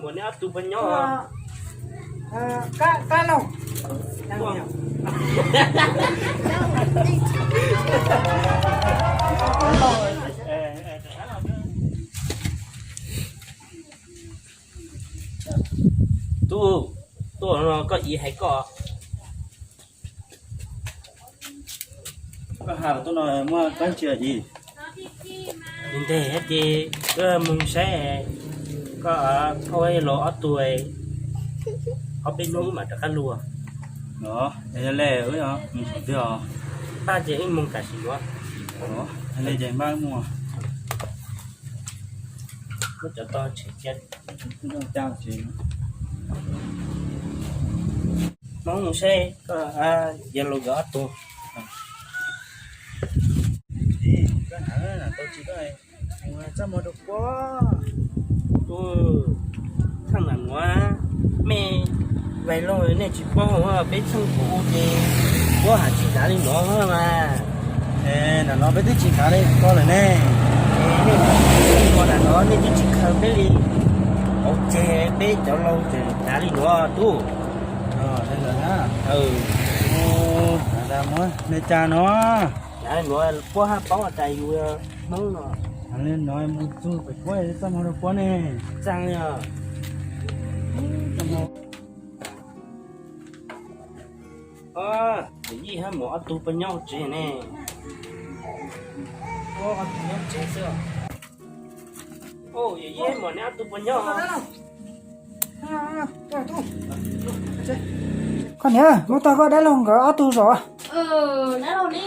Muaj neb ob tug puas nyob? Kab laug. Tub, tuaj no koj txiv hais koj. Koj hais tuaj no muaj dab tsi txiv? Nteg ces koj mus saib, koj thauj los ob tug, ob peb hnub mam rov qab los. Yog le, mus twg os? Pab ces wb mus tam sim nuav. Le ces npaj mus. Muab cov tog tshem cia. Hmoob mus saib koj, yog los nkawd ob tug. Txaj muag rau puab. Thaaj nam nuav mej vais log nej tsis paub, peb txheej kuv ces puab has tsis hnav li nuav mas. Nam no peb twb tsis hnav li ko lawm ne. Nej, nam no nej twb tsis khaws peb li, hauv tseg peb cov laug tseem hnav li nuav tub. Hnav li nuav puab hab paub tas yus Hmoob no. Hnav li nuav mus txug pem puab txaj muag rau puab ne. Txaj li os. Yawm yij hab muam ob tug puas nyob tsev ne? Ob tug nyob tsev xwb. Yawm yij hab muam neb ob tug puas nyob? Koj niam, muab tau koj dab laug nkawd ob tug zos. Dab laug li,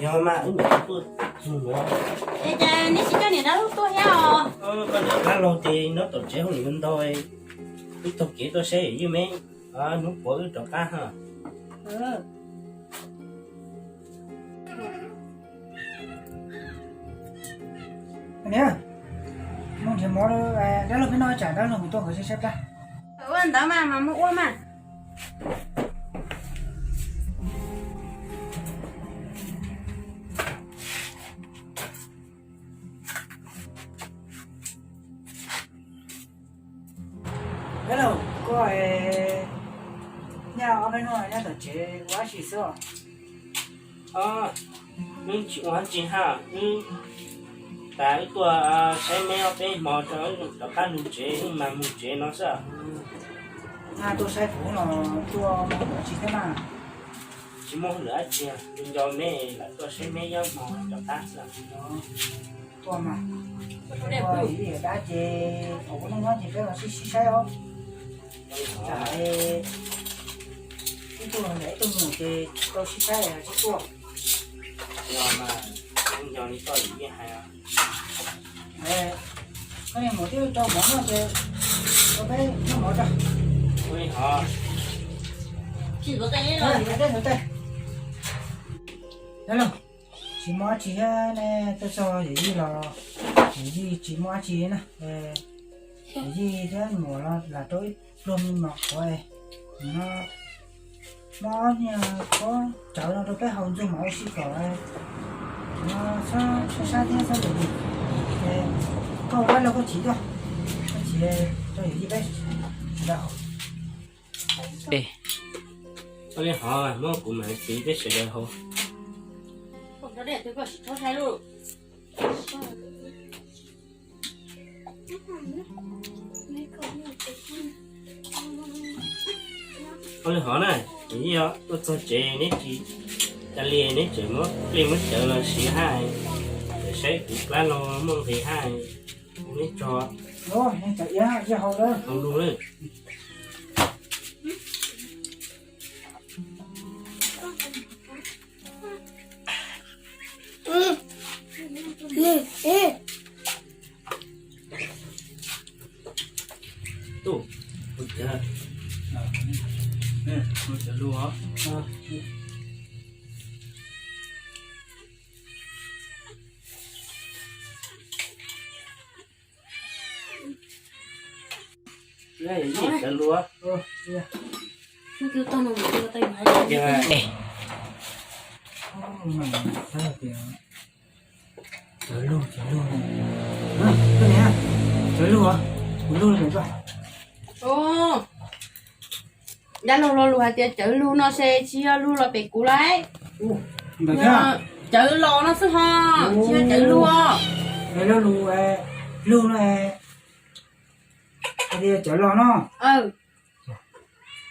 yog mas wb niam tuaj txug nuav. Es cas neb tsis coj niam dab laug tuaj thiab os? Koj niam dab laug ces nyob tom tsev hauj lwm ntau, wb taug kev tuaj saib yawm yij me, hnub puav wb rov qab ha. Niam, mus nrhiav mov, dab laug peb noj tsam dab laug mus tuaj nkawd saib saib plab. Ua ntawd mas, mas mus ua mas. Dab laug, koj nyaj ob peb hnub nyob tom tsev ua dab tsi xwb os? Wb tsis ua dab tsi hab, wb tas wb tuaj saib meb ob peb hmo rov qab lug tsev, wb mas mus tsev no xwb. Nyaj tuaj saib kuv no, tuaj muaj hwm dab tsi thiab na? Tsis muaj hwm dab tsi, nco nco meb lam tuaj saib meb ib hmo rov qab xwb. Tuaj mas, tuaj yim dab ces thaum kuv noj nyob ces peb los sib sib saib os. Tsam ib tug ntawm ib tug mus ces tau sib saib tsis tuaj. Koj niag maum twb rau mov noj ces rau peb noj mov tso. Tsis muaj dab tsi thiab ne, tuaj txog yawm yij los yawm yij tsis muaj dab tsi na. Yawm yij thiab muam los lam rau ib pluag me mos qhuav no, muab ob niag khaub tsawv no rau peb haus ntxuag mam ua si kom no, sab sab thiab sab ntawm yus. Koj ua dab laug koj txiv tuaj, koj txiv rau yawm yij peb sawv daws haus. Ua li hov, muab kuv mam txiv peb sawv daws haus. Ua li hov na, yawm yij, tuaj txog tsev neb tsis, ca li neb tseem muab dlej muab cawv los siv hab, tseem saib kuv plab los muaj nqis hab, neb tso. Haus lug lawm. Tub, ua cas, ua cas lug os? Sawv lug. Sawv lug, sawv lug. Sawv lug os. Ua, dab laug lo lus hais tias cawv lug no ces tsis yog lug los pem kuv lauj. Ntawd thiab. Cawv los no xwb ho, tsis yog cawv lug os. Es lo lus lug no hais tias cawv los no.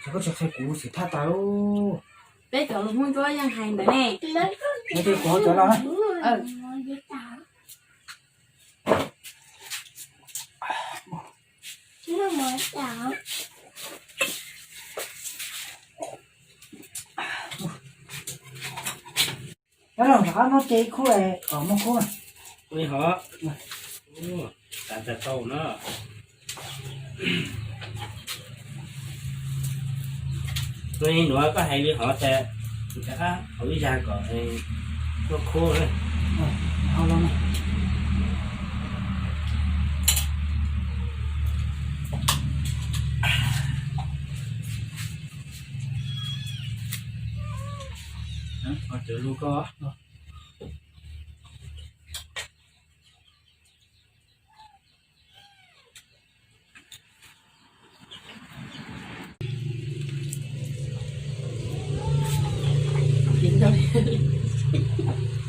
Ces koj tsis qhia kuv xwm thaj tas lauj. Peb cov lus Hmoob Ntsuab yeej hais ntawd ne. Hais tias kuv cawv los na. Dab laug, rov qab muab ce ib khub kom muaj khub na. Ua li hov, tas tas tau na. Ua li nuav koj hais li hov tas, rov qab hau ib zag kom muaj khub na. Cawv lug koj.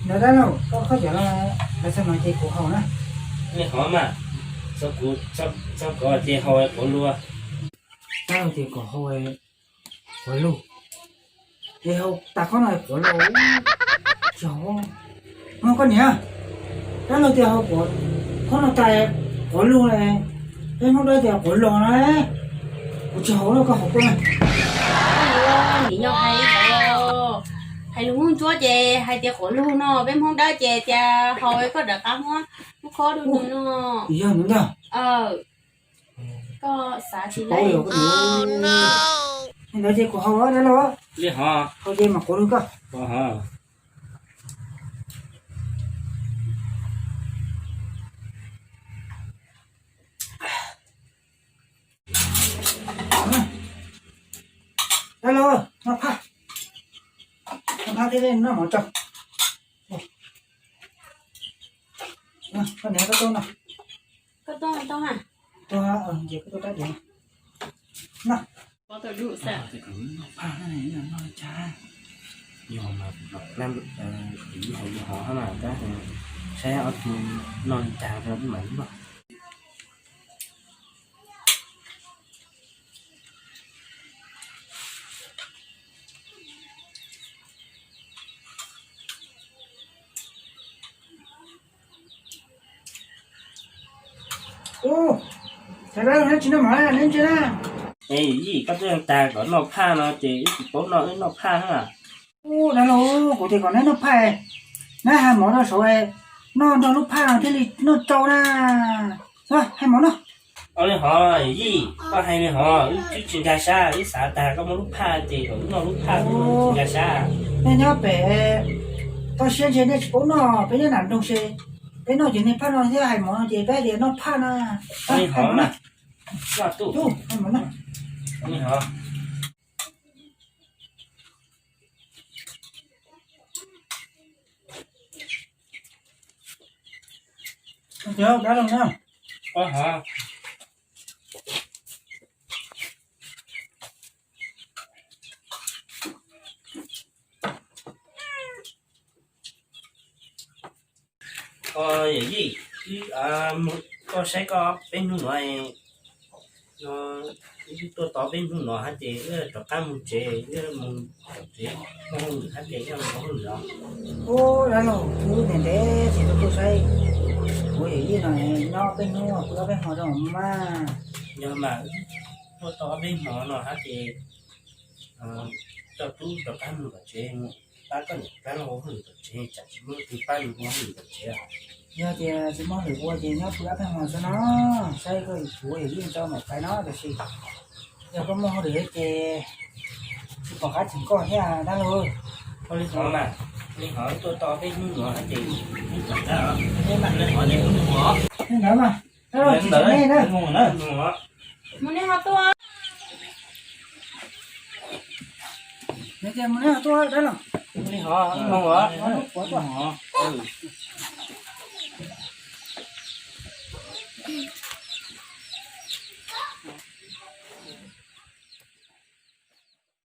Ntawd dab laug, koj khaub cawv los lawv txog no ces kuv haus na. Li hov mas, txog kov ces haus quav lug. Dab laug tias kom haus quav lug, ces haus tas khob no quav lug. Tsis haus. Koj niam, dab laug tias haus khob no tas quav lug, peb Hmoob Dawb tias quav los na. Kuv tsis haus no, koj haus koj na. Nim no hais, hais lus Hmoob Ntsuab ces hais tias quav lug no, peb Hmoob Dawb ces tias haus koj rov qab muab lub khob rau nws no. Yog ntawd ntag. Koj xav tsis paub li os. Ntawd ces kuv haus dab laug. Li hov. Haus ces mam quav lug koj. Dab laug, noj phaj, noj phaj thiab noj mov tso. Koj niam, koj tuaj no. Koj tuaj, tuaj ha. Tuaj, ces koj tuaj rab diav no. Noj phaj, noj li cas? Yog mas, yog hov mas tab saib ob tug noj li cas rau peb mam li noj. Ub, cas dab laug neb tsis noj mov na, neb ntsia na. Es yij, koj twb tag kom noj phaj no ces wb tsis paub noj, wb noj phaj na. Ub, dab laug, kuv tias kom neb noj phaj, neb hais mov rau saud, noj nrog lub phaj no thiaj li noj tsau na. Hais mov noj. Ua li hov yij, koj hais li hov wb twb tsis nkag siab, wb xav tas koj muab lub phaj ces kom wb noj lub phaj, wb tsis nkag siab. Nej nyob pem toj siab ntshe nej tsis paub noj, peb nyob nram nroog se, peb noj ces niag phaj no thiab hais mov no ces peb tias noj phaj na. Ua li hov na. Noj tub. Ua li hov. Dab laug na. Yawm yij, koj saib koj peb hnub nuav, wb tuaj tau peb hnub nuav hab ces wb rov qab moog tsev, wb moog tsev, moog hauj lwm hab ces wb moog hauj lwm os. Ub, dab laug, wb ntev ntev tsis tau tuaj saib kuv yawm yij no, nyob peb hnub kuv ob peb hmo rau mas. Yog mas, tuaj tau ob peb hmo no hab ces coj tub rov qab moog tom tsev, pab koj niam pab koj ua hauj lwm tom tsev, tsam tsis muaj leej twg pab yus ua hauj lwm tom tsev. Yog tias tsis muaj hauj lwm ua ces nyob pw ob peb hmo xwb no, saib koj kuv yawm yij tau maim pais no tab sis yog koj muaj hauj lwm ces tsis pom qab tseem koj thiab dab laug. Ua li hov mas, ua li hov tuaj tau peb hnub nuav hab ces wb rov qab os. Ua li hov ces wb moog os. Ntawd mas, dab laug tsis tseem nej na. Mus nej ho tuaj. Mus nej ho tuaj dab laug. Ua li hov, moog os.